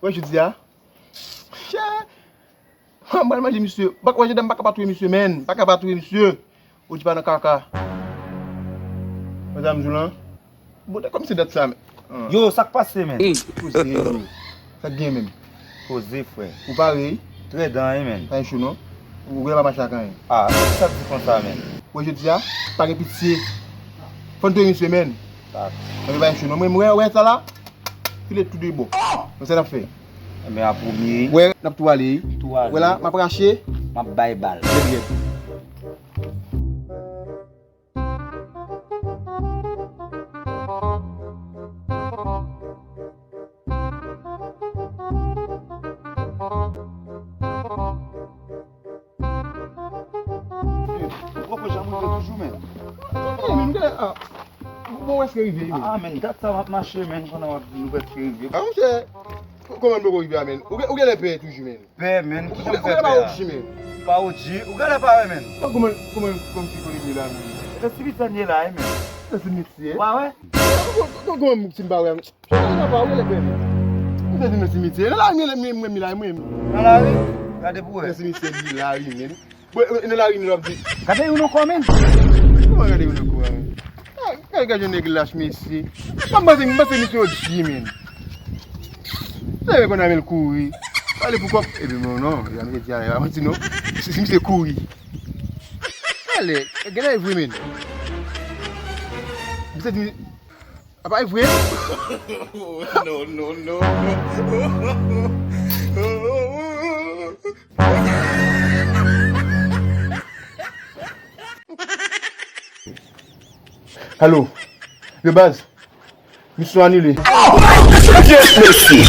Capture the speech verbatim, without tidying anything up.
Wè jodi a. Chè. M pral manje misye. Bak wè jodi a m pa ka pa touye misye, menn. M pa ka pa touye misye. Ou di pa nan kaka. Wè sa m di w lan. Bon, kòm se dat sa, men. Yo, sa k pase, menn? Poze, yo. Sa k gen, menn? Poze, frè. Ou pare? Trè dan, wi, menn. Pa gen cho, non. Ou genlè pa mache ak anyen. Ah, sa k di konsa, menn? Wè jodi a, pa gen pitye. Fò n touye misye, menn. Anben pa gen cho, non. Mwen, mwen, wè sa la. File tou de bò. Mwen sa n ap fè. Enben a premye. Wè, n ap tou ale. Tou ale. Wè la, m ap rache. M ap bay bal. Lèt, lèt. Ou poko janm rive toujou, menn. Hey, men, gade, ah, bon, ou prèske rive, men. Ah, men, dat sa w ap mache, men, pandan w ap di nou prèske rive. Ah, monchè, kòman m poko rive a, men? Ou gen, ou genlè pè toujou, men. Pè, men, ki jan w fè pè a? Ou genlè pa O G, men. Pa O G, ou genlè pa wè, men. Kòman, kòman, kòman si konnen la, men? Se simityè n ye la, wi, men. Se simityè? Ou pa wè? Kòman, kòman si m pa wè? Chè, nan pa ou, lè pè, men. Ou te di nan simityè. Nan lari, men, men, men, men, lari, men. Nan lari? Gade pou wè. Nan simityè, li lari, men. Bon, e, nan lari, men, w ap di. Gade youn ankò, men. Kòman gade youn ankò, men? Ah, gade, gade yon nèg lach, mesye. Mwen panse, mwen panse misye O G, men. Lè mwen konn ame l kouri. Pale pou kòb. Epi, non, non, misye di, ale, pa manti, non. Si, si misye kouri. Ale, genlè vre, men. Misye di, apa e vre? No, no, no, no. Alo. Yo baz. Misyon anile. Mesye.